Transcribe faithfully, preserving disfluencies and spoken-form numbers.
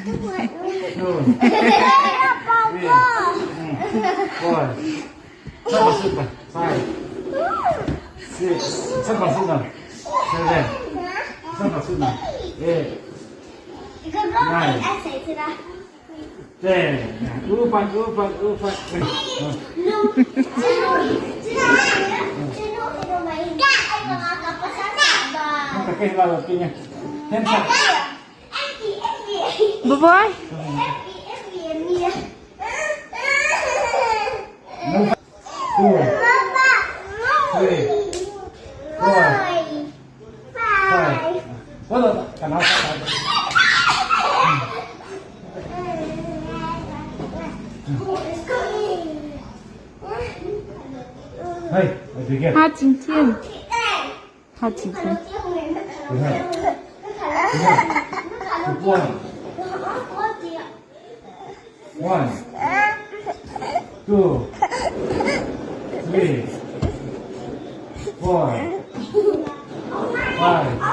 Two. Three. Mm. Four. Sapa suta. Five. Six. Sapa suta. Seven. Sapa suta. Eight. Nine. Ten. Upat, upat, upat. Maka kailangan pinya. Ten sa. Bye-bye. Two, three, four, five. Wala, kana sa. Hey, I begin. Ha, Chin Chin. Ha, Chin Chin. One. One. Two. Three. Four. Five.